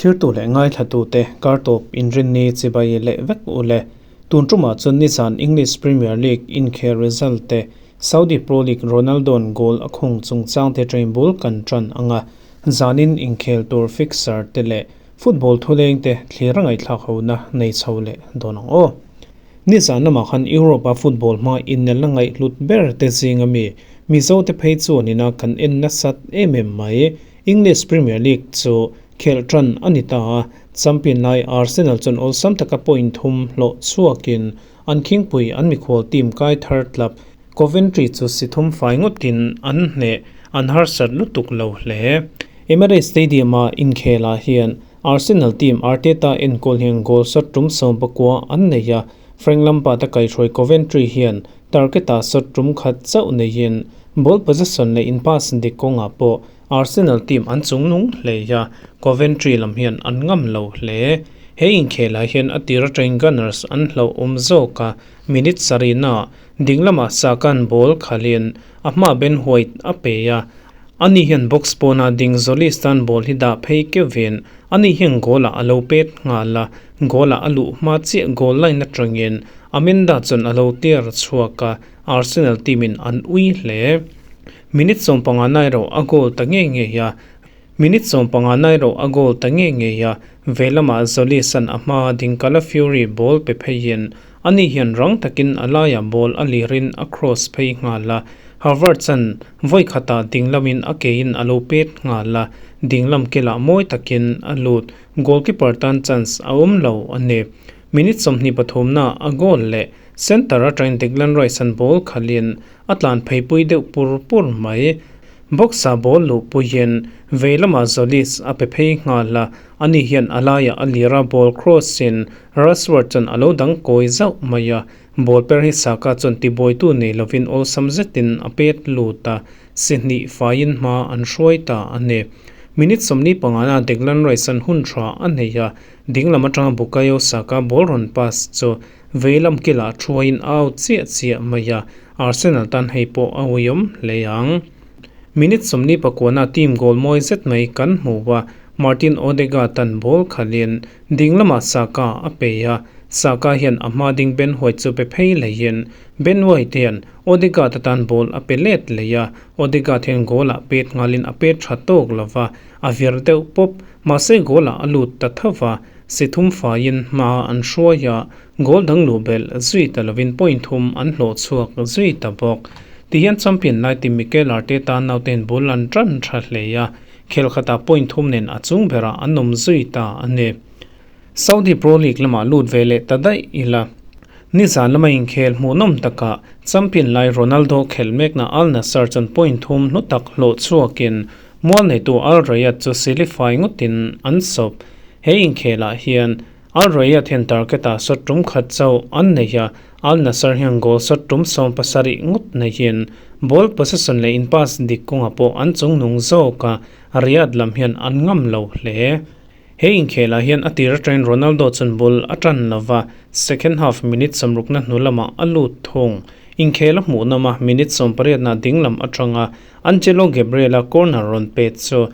Thlirtu leh ngaithlatute kartawp inrinni chibai leh vek u le. Tun tumah chuan nizan English Premier League inkhel result te, Saudi Pro League Ronaldo'n goal a khung chungchang te train bul kan tan ang a, zanin inkhel tur fixture te leh football thuleng te thlir a ngaihthlak hona nei chho leh dawn ang aw. Nizan lamah khan Europe-a football hma innelna ngaihhlut ber te zinga mi Mizo te phei chuan ina kan en nasat em em mai. English Premier League chu khelh tan a ni ta a, champion lai Arsenal chuan awlsam taka point thum hlawh chhuakin an khingpui an mikhual team kai thar tlap Coventry chu si thum fai ngawtin an hneh an harsat lutuk lo hle. Emirates Stadium-a inkhelah hian Arsenal team Arteta enkawl hian goal shot tum 19 an nei a, Frank Lampard-a kaihhruai Coventry hian target-ah shot tum khat chauh neiin ball possession leh in pass dik kawngah pawh Arsenal team an chungnung hle a, Coventry lam hian an ngam lo hle. He inkhelah hian a tir atangin Gunners an hlauhawm zawk a, minute sarihnaah dinglamah Saka'n ball khalhin a hma Ben White a pe a, Ani hian box pawnah ding Zolis tan ball hi dah phei keuhin ani hian goal ah a lo pet nghal a, goal ah a luh hma chiah goal line atangin Amenda chuan a lo tear chhuak a, Arsenal team in an ui hle. Minute 15 na erawh a goal ta ngei ngei a, minute 15 na erawh a goal ta ngei ngei a, velamah Zolis an a hma ding Calafiori ball pe pheiin ani hian rang takin a laiah ball a lirin a cross phei nghal a, Havertz-a'n vawi khatah dinglamin a kein a lo pet nghal a, dinglam kelah mawi takin a lut. Goalkeeper tan chance a awm lo a ni. Minute 23na a goal leh centre atangin Declan Rice-a'n ball khalhin a tlan pheipui deuh pur pur mai. Box-ah ball luh puiin vei lamah Tzolis a pe phei nghal a, ani hian a laiah a lir a, ball cross-in Rashford chuan a lo dang kawi zauh mai a. Ball per hi Saka chuan tibuaitu nei lovin awlsam zetin a pet lut a, si hnih faiin hma an hruai ta a ni. Minute 45na Declan Rice an hun tha a nei a, dinglam atanga Bukayo Saka ball rawn pass chu veilam kilah thuaiin a out chiah chiah mai a, Arsenal tan hei pawh a uiawm hle ang. Minute 49na team goal mawi zet mai kan hmu a, Martin Odegaard tan ball khalin dinglamah Saka a pe a, Saka hian a hma ding Ben White chu pe phei leiin Ben White hian Odegaard atan ball a pe let lei a, Odegaard hian goal ah pet nghalin a pet tha tawk lova, a vir deuh pawp, mahse goal ah a lut ta tho va, si thum faiin hma an hruai a, goal dang luh belh zui ta lovin point thum an hlawh chhuak zui ta bawk. Tihian champion lai ti Mikel Arteta nauten bul an tan tha hle a, khel khatah point thum nen a chung berah an awm zui ta a ni. Saudi Pro League lamah lut ve leh ta daih ila. Nizan lama inkhel hmuhnawm takah champion lai Ronaldo khel mekna Al Nassr chuan point thum hlu tak hlawh chhuakin mual neitu Al Rayyan chu silifai ngawtin an sawp. He inkhelah hian Al Rayyan hian target-ah shot tum khat chauh an nei a, Al Nassr hian goal shot tum 17 ngawt neihin ball possession leh in pass dik kawngah pawh an chungnung zawk a, Riyadh lam hian an ngam lo hle. He inkhelah hian a tir atangin Ronaldo chuan ball a tan lova, second half minute 60na hnu lamah a lut thung. Inkhel a hmuh nawm a, minute 18na dinglam atanga Angelo Gabriel-a corner rawn pet chu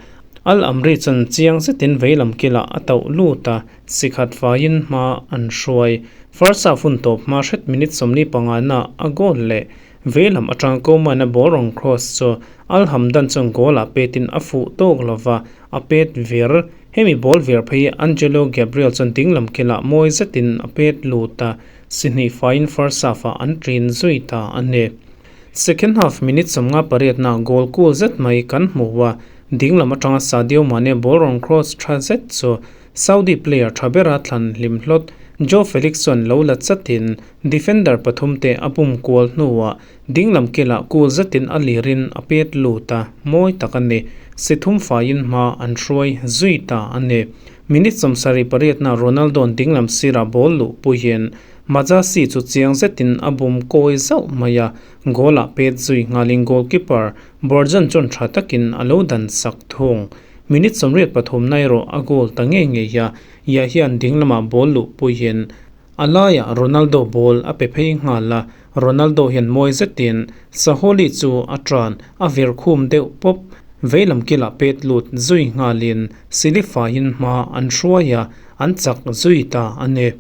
Al Amri chuan chiang zetin veilam kilah a tauh lut a, sikhat faiin hma an hruai. First half hun tawp hma hret minute 45na a goal leh veilam atanga Coman-a ball rawn cross chu Al Hamdan chuan goal-ah petin a fuh tawk lova, a pet vir. Hemi ball vir phei Angelo Gabriel chuan dinglam kilah mawi zetin a pet lut a, si hnih faiin first half-ah an ṭin zui ta a ni. Second half minute 58na goal cool zet mai kan hmu a, dinglam atanga Sadio Mane ball rawn cross tha zet chu Saudi player tha bera thlan hlim hlawt Joao Felix chuan lo la chatin defender pathum te a bum kual hnuah dinglam kilah cool zetin a lirin a pet lut a, mawi tak a ni. Si thum faiin hma an hruai zui ta a ni. Minute 78na Ronaldo-a'n dinglam sirah ball luh puiin Majasi chu chiang zetin a bum kawi zauh mai a, goal-ah pet zui nghalin goalkeeper Borjan chuan tha takin a lo dan sak thung. Minute 83na erawh a goal ta ngei ngei a, Yah hian dinglamah ball luh puiin a laiah Ronaldo ball a pe phei nghal a, Ronaldo hian mawi zetin Saholi chu a tan a vir khum deuh pawp. Veilam kilah pet lut zui nghalin silifaiin hma an hruai a, an chak zui ta a ni.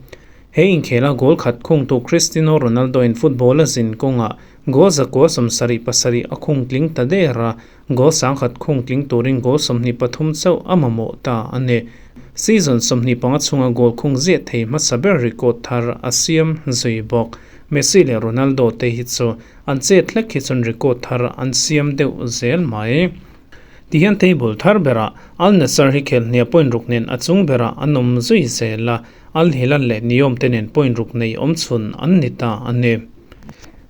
He inkhela goal khat khungtu Cristiano Ronaldo-in football a zin kawngah goal 177 a khung tling ta der a, goal 1000 khung tling turin goal 23 chauh a mamawh ta a ni. Season 25 chhunga goal khung ziah thei hmasa ber record thar a siam zui bawk. Messi leh Ronaldo te hi chu an chet hlek hi chuan record thar an siam deuh zel mai. Tihian table thar berah Al Nassr hi khelhnia point ruk nen a chung berah an awm zui zel a, Al Hilal leh Neom te nen point ruk nei awm chhun an ni ta a ni.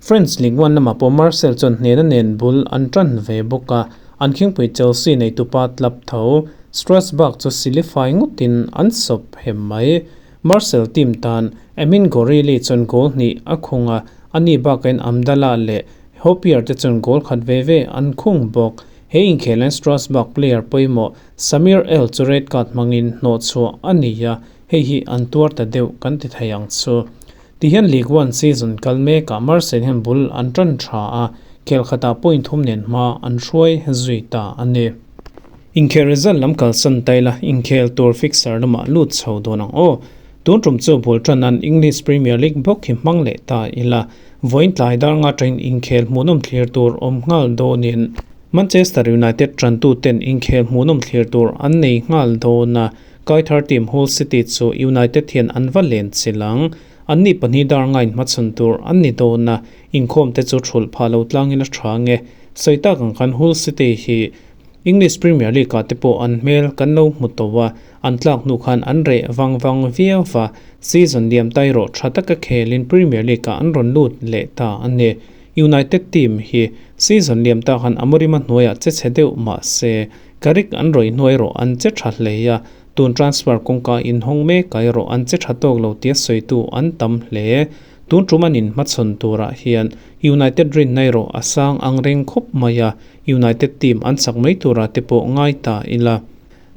French Ligue 1 lamah pawh Marseille chuan hnehna nen bul an tan ve bawk a, an khingpui Chelsea neitupa club tho Strasbourg chu silifai ngawtin an sawp hem mai. Marseille team tan Emin Gorili chuan goal hnih a khung a, ani bakain Amdallah leh Hopier te chuan goal khat ve ve an khung bawk. He inkhelain Strasbourg player pawimawh Samir El chu red card hmangin hnawhchhuah a ni a, hei hi an tuar ta deuh kan ti thei ang chu. Tihian Ligue 1 season kal mekah Marseille hian bul an tan tha a, khel khatah point thum nen hma an hruai zui ta a ni. Inkhel result lam kalsan ta ila, inkhel tur fixture lamah lut chho dawn ang aw. Tun tum chu bul tan an English Premier League bawk hi hmang leh ta ila, vawiin tlai dar nga tain inkhel hmuhnawm thlir tur awm nghal dawnin Manchester United tantuten inkhel hmuhnawm thlir tur an nei nghal dawn a, Kaithar team Hull City chu United hian an va len chilang. An ni pahnih dar ngain hmachhawn tur an ni dawn a, inkhawm te chu thulh phah lo tlangin a tha nge. Sawi tak ang khan Hull City hi English Premier League ah te pawh an hmel kan lo hmu tawh a, an tlak hnu khan an reh vang vang viau va, season liam ta erawh tha taka khelin Premier League ah an rawn lut leh ta a ni. United team hi season liam ta khan Amorim a hnuaiah che chhe deuh mah se, Carrick an rawih hnuai erawh an che tha hle a, tun transfer kawngka inhawng mek ah erawh an che tha tawk lo tia sawitu an tam hle. Tun tum an inhmachhawn turah hian United rinna erawh a sang ang reng khawp mai a, United team an chak mai turah te pawh ngai ta ila.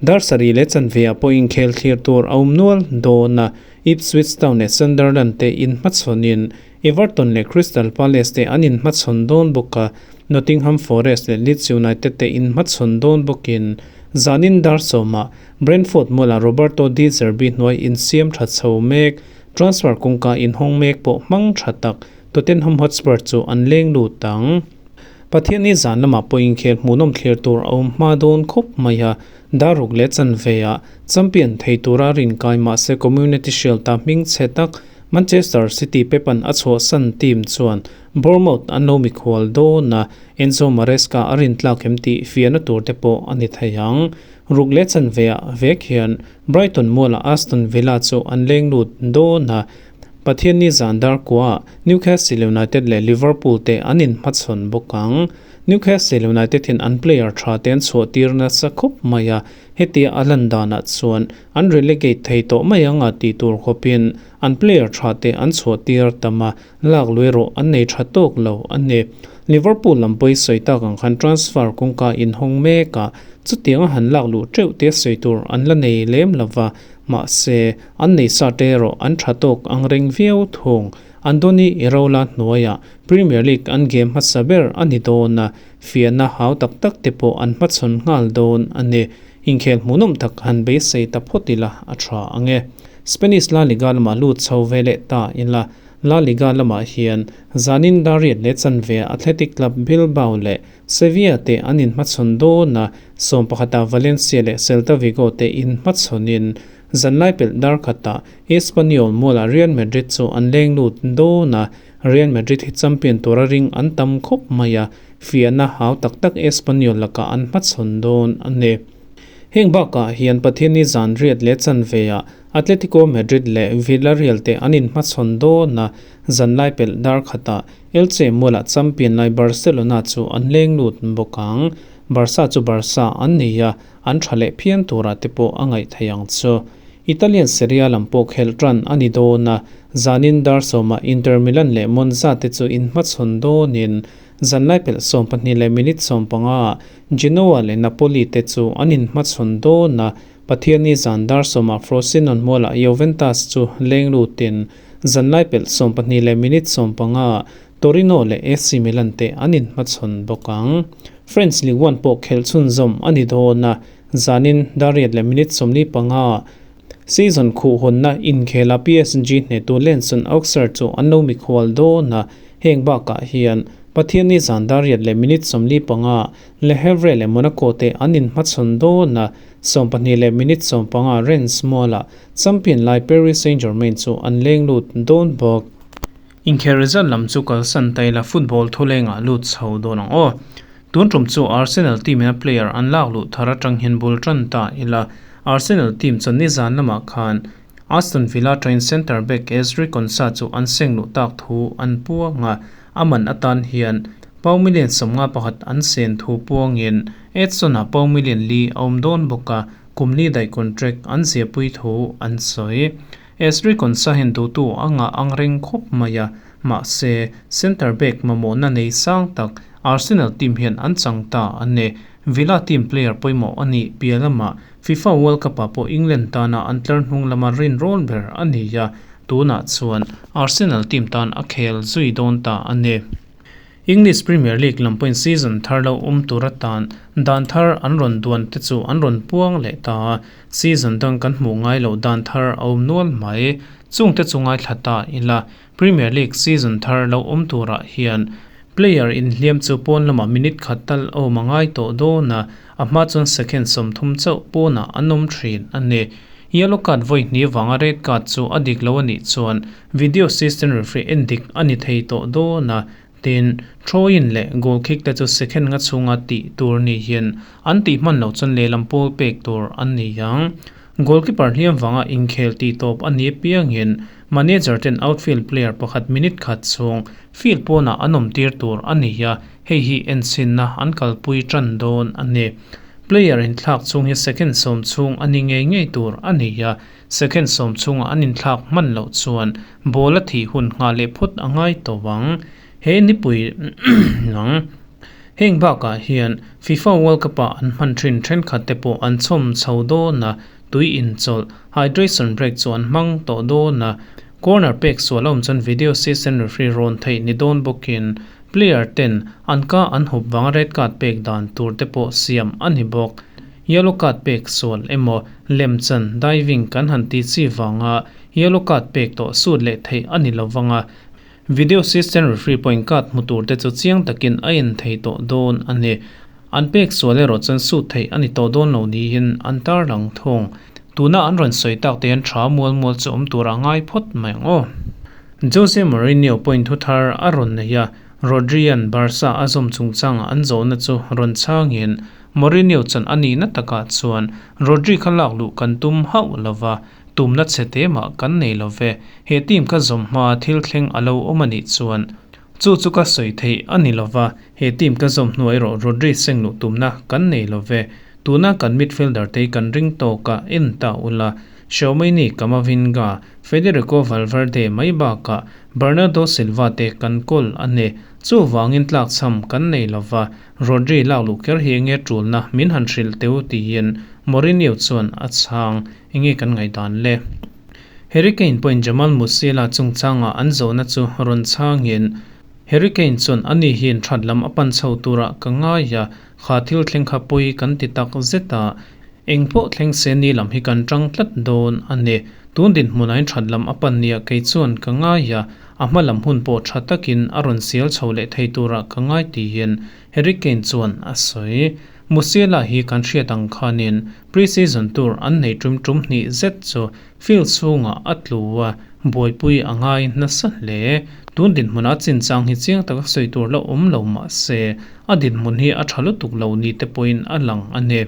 Dar sarih leh chanve ah pawh inkhel thlir tur a awm nual dawn a, Ipswich Town leh Sunderland te inhmachhawnin Everton leh Crystal Palace te an inhmachhawn dawn bawk a, Nottingham Forest leh Leeds United te inhmachhawn dawn bawkin zanin dar sawmah Brentford mualah Roberto De Zerbi hnuai insiam tha chho mek, transfer kawngka inhawng mek pawh hmang tha tak Tottenham Hotspur chu an leng lut ang. Pathianni zan lamah pawh inkhel hmuhnawm thlir tur a awm hma dawn khawp mai a, daruk leh chanveah champion thei tura rinkai mahse Community Shield-a hming chhe tak Manchester City Pep-a'n a chhuahsan team chuan Bournemouth an lo mikhual dawn a, Enzo Maresca a rintlak em tih fiahna tur te pawh a ni thei ang. Ruk leh chanveah vek hian Brighton mualah Aston Villa chu an leng lut dawn a, Pathianni zan dar kuaah Newcastle United leh Liverpool te an inhmachhawn bawk ang. Newcastle United hian an player tha te an chhuahtir nasa khawp mai a, hetia a lan danah chuan an relegate thei tawh mai ang a tih tur khawpin an player tha te an chhuahtir tam a, lak lui erawh an nei tha tawk lo a ni. Liverpool lam pawhi sawi tak ang khan transfer kawngka inhawng mek a, chutianga han lak luh teuh te sawi tur an la nei lem lova, Mahse, an nei sa te erawh an tha tawk ang reng viau thung. Andoni Iraola hnuaiah Premier League an game hmasa ber a ni dawn a, fiahna hau tak tak te pawh an hmachhawn nghal dawn a ni. Inkhel hmuhnawm tak han beisei ta phawt ila a tha ang e. Spanish La Liga lamah lut chho ve leh ta ila, La Liga lamah hian zanin Dariet leh chanve Athletic Club Bilbao leh Sevilla te an inhmachhawn dawn a, sawmpakhata Valencia leh Celta Vigo te inhmachhawnin zanlai pelh dar khatah Espanyol mualah Real Madrid chu an leng lut dawn a, Real Madrid hi champion tura ring an tam khawp mai a, fiahna hau tak tak Espanyol lakah an hmachhawn dawn a ni. Heng bakah hian Pathianni zan riat leh chanveah Atletico Madrid leh Villarreal te an inhmachhawn dawn a, zanlai pelh dar khatah Elche mualah champion lai Barcelona chu an leng lut bawk ang. Barca chu Barca an nei a, an tha leh phian turah te pawh a ngaih theih ang chu. Italian Serie A lam pawh khelh tan a ni dawn a, zanin dar sawmah Inter Milan leh Monza te chu inhmachhawn dawnin zanlai pelh 12 leh minute 15 ah Genoa leh Napoli te chu an inhmachhawn dawn a, Pathianni zan dar sawmah Frosinone mualah Juventus chu leng lutin Zanlai pelh 12 leh minute 15 ah Torino leh AC Milan te an inhmachhawn bawk ang. French Ligue 1 pawh khelh chhunzawm a ni dawn a, zanin dar riat leh minute 45 season khuh hawnna inkhela PSG hnehtu Lens an Auxerre chu an lo mikhual dawn a, heng bakah hian Pathianni zan dar riat leh minute 45 Le Havre leh Monaco te an inhmachhawn dawn a, 12 leh minute 15 Rennes mualah champion lai Paris Saint-Germain chu an leng lut dawn bawk. Inkhel result lam chu kalsan ta ila football thulengah lut chho dawn ang aw. Tun tum chu Arsenal team ina player an lak luh thar atang hian bul tan ta ila. Arsenal team chuan nizan lamah khan Aston Villa atangin centre back Ezri Konsa chu an seng luh tak thu an puang a, a man atan hian pound million 51 an sen thu puangin Edson-a pound million li a awm dawn bawk a, kum li daih contract an ziahpui thu an sawi. Ezri Konsa hian duhtu a ngah ang reng khawp mai a, mahse centre back mamawhna nei sang tak Arsenal team hian an chang ta a ni. Villa team player pawimawh a nih piah lamah FIFA World Cup-ah pawh England tana an tlar hnung lama rin rawl ber a ni a, tunah chuan Arsenal team tan a khel zui dawn ta a ni. English Premier League lam pawhin season thar lo awm tur atan dan thar an rawn duan te chu an rawn puang leh ta a, season dang kan hmuh ngai loh dan thar a awm nual mai. Chungte chu ngaithla ta ila, Premier League season thar lo awm turah hian player inhliam chu pawn lamah minute khat tal a awm a ngai tawh dawn a, a hma chuan second 30 chauh pawnah an awm thin a ni. Yellow card vawi hnih vanga red card chu a dik lo a nih chuan video assistant referee en dik a ni thei tawh dawn a, tin, throw-in leh goal kick te chu second nga chhunga tih tur ni hian an tih hman loh chuan lehlam pawl pek tur an ni ang. Goalkeeper hliam vanga inkhel tih tawp a ni apiangin manager ten outfield player pakhat minute khat chhung field pawnah an awm tir tur a ni a, hei hi enchhinna an kalpui tan dawn a ni. Player inthlak chhung hi second 10 chhung a ni ngei ngei tur a ni a, second 10 chhunga an inthlak hman loh chuan ball a thih hun nghah leh phawt a ngai tawh ang. He nipui ang. Heng bakah hian FIFA World Cup-ah an hman thin thenkhat te pawh an chhawm chho dawn a, tui inchawlh, hydration break, chu an hmang tawh dawn a, corner pek sual a awm chuan video assistant referee rawn theih ni dawn bawkin player ten an ka an hup vanga red card pek dan tur te pawh siam a ni bawk. Yellow card pek sual emaw lemchan, diving, kan han ti chi vanga yellow card pek tawh sut leh theih a ni lovang a, Video assistant referee pawhin card hmu tur te chu chiang takin a en thei tawh dawn a ni. An pek sual erawh chuan sut theih a ni tawh dawn lo niin an tarlang thung. Tuna an rawn sawi tak te hian tha mual mual chu awm tur a ngai phawt mai ang aw. Jose Mourinho pawhin thu thar a rawn nei a, Rodri-a'n Barca a zawm chungchangah an zawhna chu rawn chhangin Mourinho chuan a nihna takah chuan Rodri kha lak luh kan tum hauh lova, Tumna chhe te mah kan nei lo ve. He team ka zawm hmaa thil thleng a lo awm a nih chuan chu chu ka sawi theih a ni lo va, he team ka zawm hnuai erawh Rodri seng luh tumna kan nei lo ve. Tuna kan midfielder te hi kan ring tawk a, en ta ula. Xiaomei-ni Camavinga, Federico Valverde mai bakah Bernardo Silva te kan kawl a ni. Chuvangin tlakchham kan nei lo va, Rodri lak luh kher hi enge tulna min han hrilh teu tiin Mourinho chuan a chhang. Enge kan ngaihdan le? Harry Kane pawhin Jamal Musiala chungchangah an zawhna chu rawn chhangin, Harry Kane chuan ani hian that lam a pan chho turah ka ngai a, kha thil thleng kha pawi kan ti tak zet a, eng pawh thleng se ni lam hi kan tang tlat dawn a ni. Tun dinhmunah hian that lam a pan nia kei chuan ka ngai a, a hma lam hun pawh tha takin a rawn sial chho leh thei turah ka ngai tiin Harry Kane chuan a sawi. Musiala hi kan hriat ang khanin Pre-season tur an nei tum tum hnih zet chu field chhungah a tlu a, buaipui a ngai nasa hle. Tun dinhmuna chinchang hi chiang taka sawi tur la awm lo mah se, a dinhmun hi a tha lutuk lo ni te pawhin a lang a ni.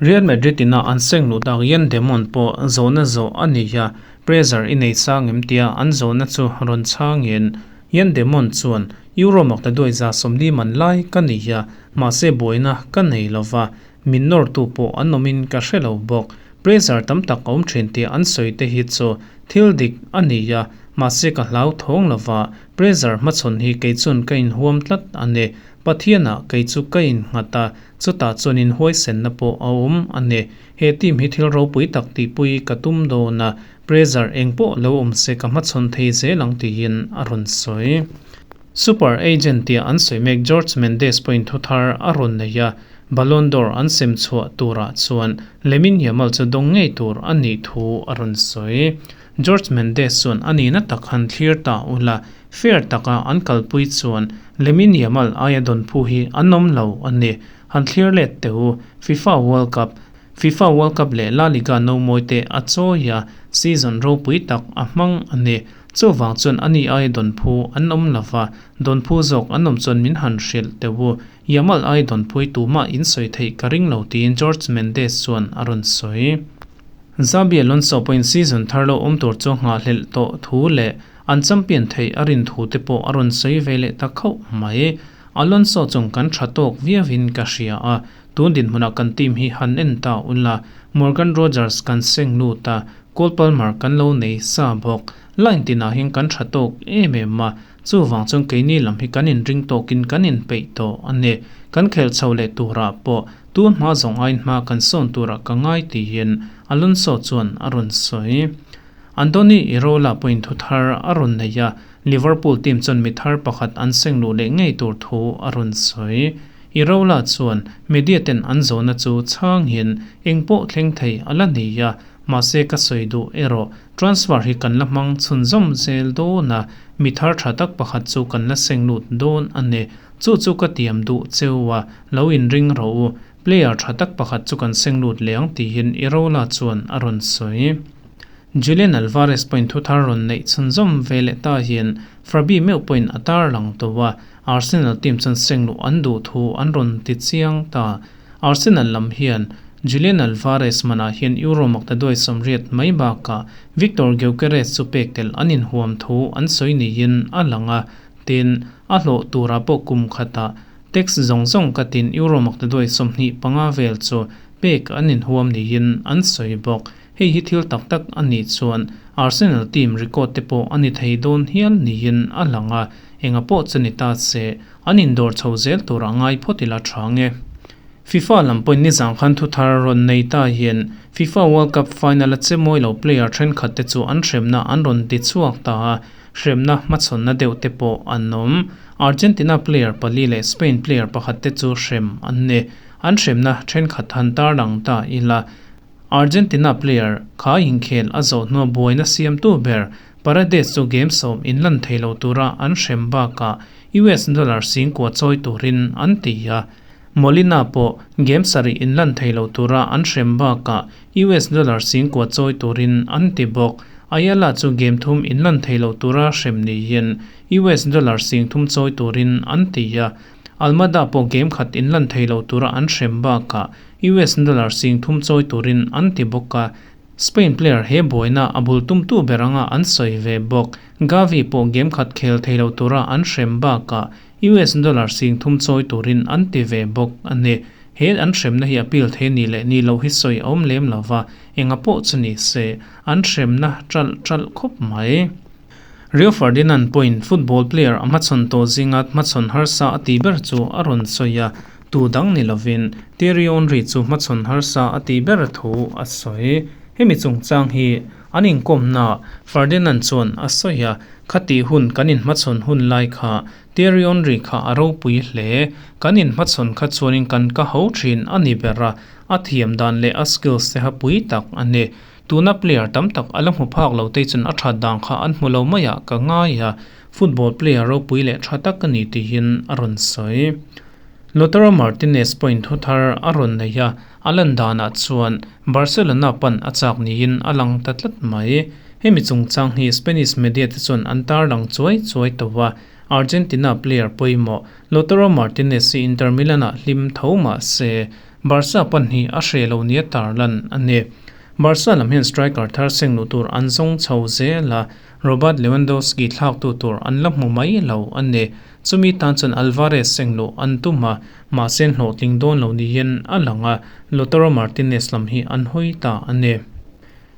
Real Madrid ina an seng luh dak Yan Demon pawh zawhna zawh a ni a, pressure i nei sang em tia an zawhna chu rawn chhangin Yan Demon chuan, Euro makta duai 140 man lai ka ni a, mahse buaina ka nei lova, Min nawrtu pawh an awmin ka hre lo bawk. Pressure tam tak a awm thin tih an sawi te hi chu thil dik a ni a, mahse ka hlau thawng lova, pressure hmachhawn hi kei chuan ka inhuam tlat a ni. Pathianah kei chu ka innghat a, chutah chuan inhuaisenna pawh a awm a ni. He team hi thil ropui tak tihpui ka tum dawn a, pressure eng pawh lo awm se ka hmachhawn thei zel ang tiin a rawn sawi. Super agent tia an sawi mek Jorge Mendes pawhin thuthar a rawn nei a, Ballon d'Or an sem chhuah turah chuan Lamine Yamal chu dawng ngei tur a nih thu a rawn sawi. Jorge Mendes chuan a nihna tak han thlir ta ula, fair taka an kalpui chuan Lamine Yamal aia dawn phu hi an awm lo a ni. Han thlir let teh u, FIFA World Cup, FIFA World Cup leh La Liga nomawi te a chawi a, season ropui tak a hmang a ni. Chuvang chuan ani aia dawn phu an awm lo va, dawn phu zawk an awm chuan min han hrilh teh u. Yamal aia dawn phui tumah in sawi theih ka ring lo tiin Jorge Mendes chuan a rawn sawi. Xabi Alonso pawhin season thar lo awm tur chu nghahhlelh tawh thu leh an champion theih a rin thu te pawh a rawn sawi ve leh ta khauh mai. Alonso chung kan tha tawk viauin ka hria a, tun dinhmunah kan team hi han en ta ula, Morgan Rogers kan seng lut a, Cole Palmer kan lo nei sa bawk. Line tinah hian kan tha tawk em em a, chuvang chuan keini lam hi kan inring tawkin kan inpeih tawh a ni. Kan khelh chho leh turah pawh tun hma zawng aiin hma kan sawn turah ka ngai tiin Alonso chuan a rawn sawi. Andoni Iraola pawhin thu thar a rawn nei a, Liverpool team chuan mi thar pakhat an seng luh leh ngei tur thu a rawn sawi. Iraola chuan media ten an zawhna chu chhangin eng pawh thleng thei a la ni a, mahse ka sawi duh erawh transfer hi kan la hmang chhunzawm zel dawn a, mi thar tha tak pakhat chu kan la seng lut dawn a ni. Chu chu ka tiam duh cheu a, lo inring rawh u. Player tha tak pakhat chu kan seng lut leh ang tiin Iraola chuan a rawn sawi. Julian Alvarez pawhin thuthar rawn neih chhunzawm ve leh ta hian Fabi meuh pawhin a tarlang tawh a, Arsenal team chuan seng luh an duh thu an rawn ti chiang ta. Arsenal lam hian Julian Alvarez manah hian Euro maktaduai 80 mai bakah Viktor Gyokeres chu pek tel an inhuam thu an sawi niin a lang a, tin, a hlawh turah pawh kum khatah tax zawng zawng katin Euro maktaduai 25 vel chu pek an inhuam niin an sawi bawk. Hei hi thil tak tak a nih chuan Arsenal team record te pawh a ni thei dawn hial niin a lang a, enga pawh chu ni ta se, an indawr chho zel tur a ngai phawt ila tha nge. FIFA lam pawhin nizan khan thuthar rawn nei ta hian FIFA World Cup final a che mawi lo player thenkhat te chu an hremna an rawn ti chhuak ta a, hremna hmachhawnna deuh te pawh an awm. Argentina player pali leh Spain player pakhat te chu hrem an ni. An hremna thenkhat han tarlang ta ila. Argentina player kha inkhel a zawh hnua buaina siamtu ber Paredes chu game 10 inlan thei lo tura an hrem bakah US dollar 9000 chawi turin an ti a. Molina pawh game 7 inlan thei lo tura an hrem bakah US dollar 9000 chawi turin an ti bawk. Ayala chu game 3 inlan thei lo tura hrem niin US dollar 3000 chawi turin an ti a. Almada pawh game 1 inlan thei lo tura an hrem bakah US dollar 3000 chawi turin an ti bawk a. Spain player he buaina a bul tumtu beranga an sawi ve bawk. Gavi pawh game 1 khel thei lo tura an hrem bakah US dollar 3000 chawi turin an ti ve bawk a ni. He an hremna hi appeal thei ni leh ni lo hi sawi awm lem lova, enga pawh chu ni se an hremna tral tral khawp mai. Rio Ferdinand pawhin football player a hmachhawn tawh zinga hmachhawn harsa a ti ber chu a rawn sawi a, tu dang ni lovin Thierry Henry chu hmachhawn harsa a ti ber thu a sawi. Hemi chungchang hi an inkawmna Ferdinand chuan a sawi a, khati hun kan inhmachhawn hun lai kha Thierry Henry kha a ropui hle. Kan inhmachhawn kha chuanin kan ka ho thin a ni ber a, a thiam dan leh a skills te ha pui tak a ni. Tuna player tam tak a la hmu phak lo te chuan a that dan kha an hmu lo maiah ka ngai a, football player ropui leh tha tak a ni tihin a rawn sawi. Lautaro Martinez pawhin thuthar a rawn nei a, a lan danah chuan Barcelona pan a chak niin a lang ta tlat mai. Hemi chungchang hi Spanish media te chuan an tarlang chuai chuai tawh a, Argentina player pawimawh Lautaro Martinez hi Inter Milan-ah hlim tho mah se Barca pan hi a hre lo nia tarlan a ni. Barca lam hian striker thar seng luh tur an zawng chho zel a, Robert Lewandowski thlaktu tur an la hmu mai lo a ni. Chumi tan chuan Alvarez seng luh an tum a, mahse hlawhtling dawn lo niin a lang a, Lautaro Martinez lam hi an hawi ta a ni.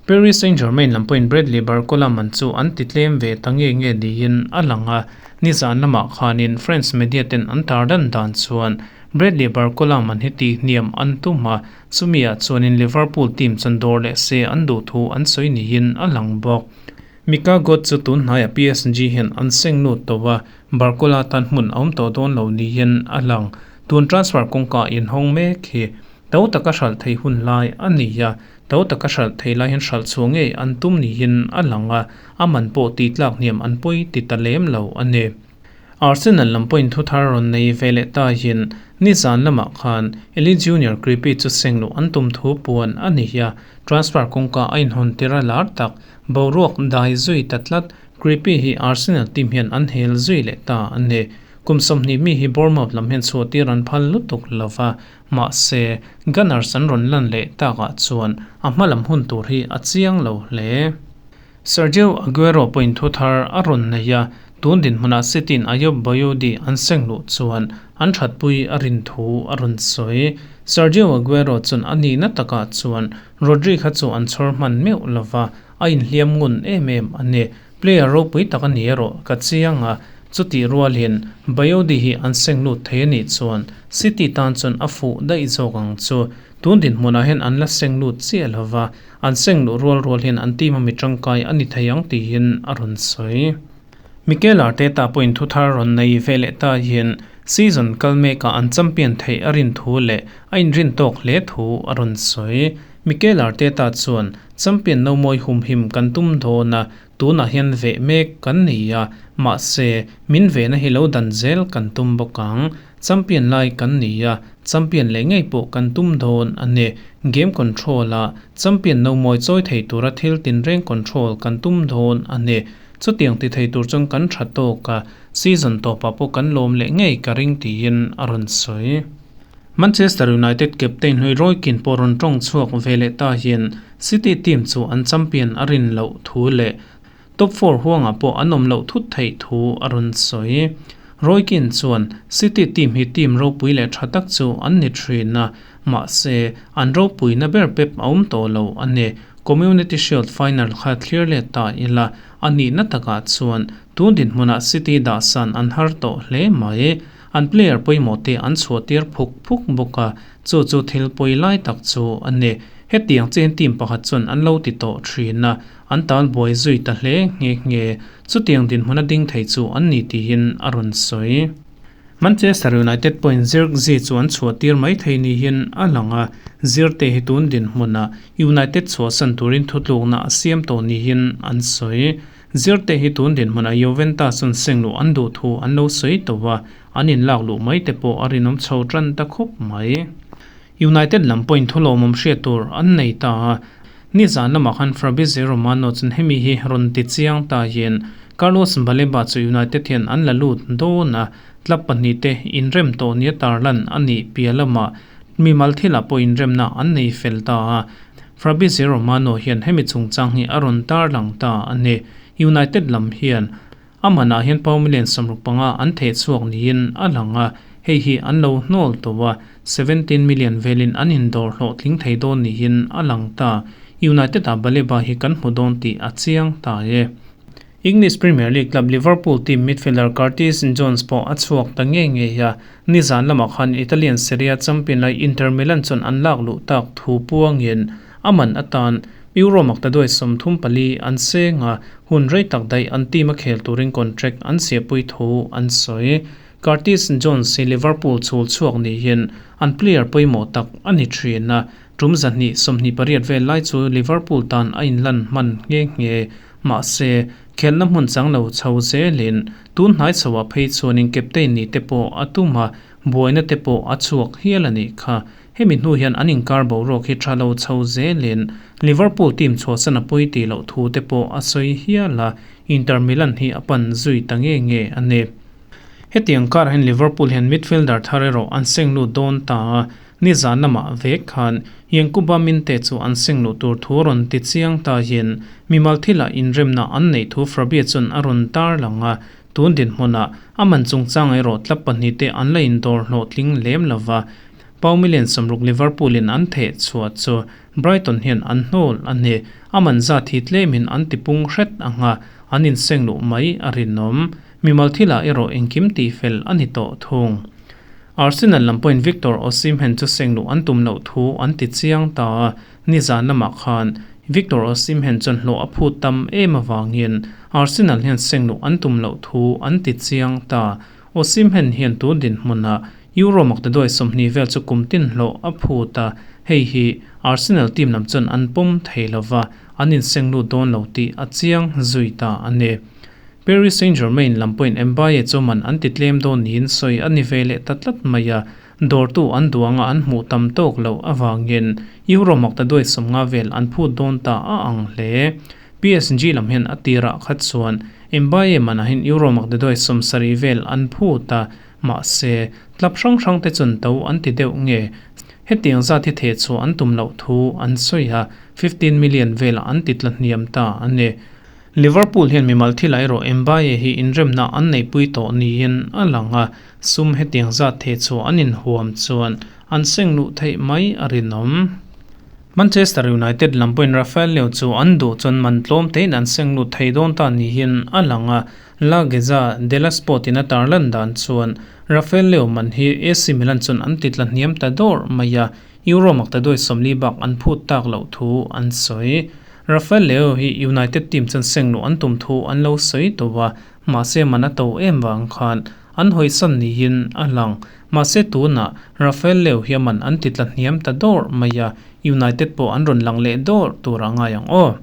Paris Saint-Germain lam pawhin Bradley Barcola man chu an ti tlem ve ta nge nge niin a lang a, nizan lamah khanin French media ten an tar dan dan chuan Bradley Barcola man hi ti hniam an tum a, chumi ah chuanin Liverpool team chuan dawr leh se an duh thu an sawi niin a lang bawk. Mika Godts chu tun hnaiah PSG hian an seng lut tawh a, Barcola tan hmun a awm tawh dawn lo niin a lang. Tun transfer kawngka inhawng mek hi to taka hralh thei hun lai a ni a, to taka hralh thei lai hian hralh chhuah ngei an tum niin a lang a, a man pawh tihtlak hniam an pawi ti ta lem lo a ni. Arsenal lam pawhin thu thar rawn nei ve leh tahin nizan lamah khan Eli Junior Kroupi chu seng luh an tum thu puan a ni a, transfer kawngka a inhawn tir a lar tak boruak dai zui ta tlat. Kroupi hi Arsenal team hian an hel zui leh ta a ni. Kum 20 mi hi Bournemouth lam hian chhuah tir an phal lutuk lova, mahse Gunners an rawn lan leh takah chuan a hma lam hun tur hi a chiang lo hle. Sergio Aguero pawhin thu thar a rawn nei a, tun dinhmunah City-in Ayoub Boyoudi an seng luh chuan an thatpui a rin thu a rawn sawi. Sergio Aguero chuan a nihna takah chuan Rodri kha chu an chhawr hman meuh lova, a inhliam ngun em em a ni. Player ropui tak a ni erawh ka chiang a, chutih rualin Boyoudi hi an seng lut thei a nih chuan City tan chuan a fuh daih zawk ang chu. Tun dinhmunah hian an la seng lut chiah lova, An seng luh rual rual hian an team a mi tangkai a ni thei ang tiin a rawn sawi. Mikel Arteta pawhin thu thar rawn nei ve leh ta hian season kal mekah an champion theih a rin thu leh a inrin tawk hle thu a rawn sawi. Mikel Arteta chuan, Champion no mawi humhim kan tum dawn a, tunah hian veh mek kan ni a, mahse, min vehna hi lo dan zel kan tum bawk ang. Champion lai kan ni a, champion leh ngei pawh kan tum dawn a ni. Game control a, champion no mawi chawi thei tura thil tinreng control kan tum dawn a ni. Chutiang ti thei tur chuan kan tha tawk a, season tawpah pawh kan lawm leh ngei ka ring tiin a rawn sawi. Manchester United captain hlui Roy Keane pawh rawn tawng chhuak ve leh ta hian City team chu an champion a rin loh thu leh Top four huangah pawh an awm loh thut theih thu a rawn sawi. Roy Keane chuan, City team hi team ropui leh tha tak chu an ni thin a, mahse, an ropuina ber Pep a awm tawh lo a ni. Community Shield final kha thlir let ta ila, a nihna takah chuan tun dinhmunah City dahsan an har tawh hle mai. An player pawimawh te an chhuah tir phuk phuk bawk a, chu chu thil pawi lai tak chu a ni. Hetiang chen team pakhat chuan an lo ti tawh thin a, an tal buai zui ta hle nghe nghe. Chutiang dinhmun a ding thei chu an ni tiin a rawn sawi. Manchester United pawhin Zirkzee chu an chhuah tir mai thei niin a lang a, Zirte hi tun dinhmunah United chhuahsan turin thutlukna a siam tawh niin an sawi. Zirte hi tun dinhmunah Juventus an seng luh an duh thu an lo sawi tawh a, an inlak luh mai te pawh a rinawm chho tan ta khawp mai. United lam pawhin thu lawmawm hriat tur an nei ta a, nizan lamah khan Fabrizio Romano chuan hemi hi rawn ti chiang ta hian Carlos Baleba chu United hian an la lut dawn a, club pahnihte inrem tawh nia tarlan a nih piah lamah mimal thilah pawh inremna an nei fel ta a. Fabrizio Romano hian hemi chungchang hi a rawn tarlang ta a ni. United lam hian a manah hian pound million 65 an theh chhuak niin a lang a, hei hi an lo hnawl tawh a, 17 million velin an indawr hlawhtling thei dawn niin a lang ta. United ah Baleba hi kan hmu dawn tih a chiang ta e. English Premier League club Liverpool team midfielder Curtis Jones pawh a chhuak ta ngei ngei a, nizan lamah khan Italian Serie A champion lai Inter Milan chuan an lak luh tak thu puangin a man atan Euro maktaduai 34 an seng a, hun rei tak daih an team a khel turin contract an siahpui thu an sawi. Curtis Jones hi Liverpool chhul chhuak niin an player pawimawh tak a ni thin a, tum 228 vel lai chu Liverpool tan a inlan hman nghe nghe. Mahse, khelhna hmun chang lo chho zelin tun hnai chhoah phei chuanin captain ni te pawh a tum a, buaina te pawh a chhuak hial a nih kha. Hemi hnu hian an inkar boruak hi tha lo chho zelin Liverpool team chhuahsan a pawi tih loh thu te pawh a sawi hial a, Inter Milan hi a pan zui ta nge nge a ni. Hetiang karah hian Liverpool hian midfielder thar erawh an seng lut dawn ta a, Nizan lamah vek khan Yankuba Minte chu an seng luh tur thu rawn ti chiang ta hian mimal thilah inremna an neih thu Fabia chuan a rawn tar lang a, tun dinhmunah a man chungchang erawh tlap pahnihte an la indawr hlawhtling lem lo va, Pau million 60 Liverpool in an theh chhuah chu Brighton hian an hnawl a ni. A man zat hi tlemin an tipung hret ang a, an inseng luh mai a rinawm. Mimal thilah erawh engkim tihfel a ni tawh thung. Arsenal lam pawhin Victor Osimhen chu seng luh an tum loh thu an ti chiang ta a, nizan lamah khan Victor Osimhen chuan hlawh a phut tam em avangin Arsenal hian seng luh an tum loh thu an ti chiang ta. Osimhen hian tun dinhmunah Euro maktaduai 20 vel chu kum tin hlawh a phut a, hei hi Arsenal team lam chuan an pawm thei lova, an inseng lut dawn lo tih a chiang zui ta a ni. Paris Saint-Germain lam pawhin Mbaye chu man an ti tlem dawn niin sawi a ni ve leh ta tlat mai a, dawrtu an duanga an hmuh tam tawk loh avangin Euro maktaduai 50 vel an phut dawn ta a ang hle. PSG lam hian a tirah khat chuan Mbaye manah hian Euro maktaduai 70 vel an phut a, mahse, club hrang hrang te chuan to an ti deuh nge hetiang zat hi theh chhuah an tum loh thu an sawi a, 15 million velah an ti tla hniam ta a ni. Liverpool hian mimal thil erawh Mbaye hi inremna an neihpui tawh niin a lang a, sum hetiang zat theh chhuah an inhuam chuan an seng luh theih mai a rinawm. Manchester United lam pawhin Rafael Leao chu an duh chuan man tlawm tein an seng lut thei dawn ta niin a lang a, La Gazzetta dello Sport in a tarlan dan chuan Rafael Leao man hi AC Milan chuan an ti tla hniam ta dawr mai a, Euro maktaduai 40 bak an phut tak loh thu an sawi. Rafael Leao hi United team chuan seng luh an tum thu an lo sawi tawh a, mahse man a to em vang khan an hawisan niin a lang. Mahse tunah Rafael Leao hi a man an ti tla hniam ta dawr mai a, United pawh an rawn lang leh dawr tur a ngai ang aw.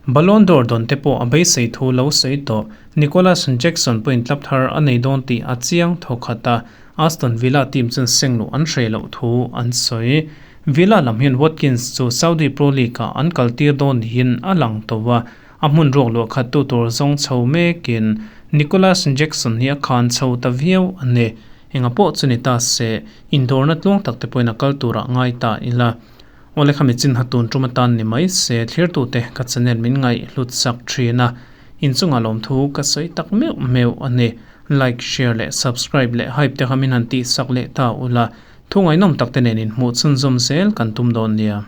Ballon d'Or dawn te pawh a beisei thu lo sawi tawh. Nicolas Jackson pawhin club thar a nei dawn tih a chiang thawkhat a, Aston Villa team chuan seng luh an hreh loh thu an sawi. Villa lam hian Watkins chu Saudi Pro League-ah an kaltir dawn niin a lang tawh a, a hmun ruak luah khat tu tur zawng chho mekin Nicolas Jackson hi a khan chho ta viau a ni. Enga pawh chu ni ta se, indawrna tluang tak te pawhin a kal turah ngai ta ila. Awle khami chin ha tun tum atan ni mai se thlirtute ka channel min ngaih hlut sak thin a, inchungah lawmthu ka sawi tak meuh meuh a ni. Like, share leh subscribe leh hype te kha min han tih sak leh ta ula, thu ngaihnawm tak te nen inhmuh chhunzawm zel kan tum dawn nia.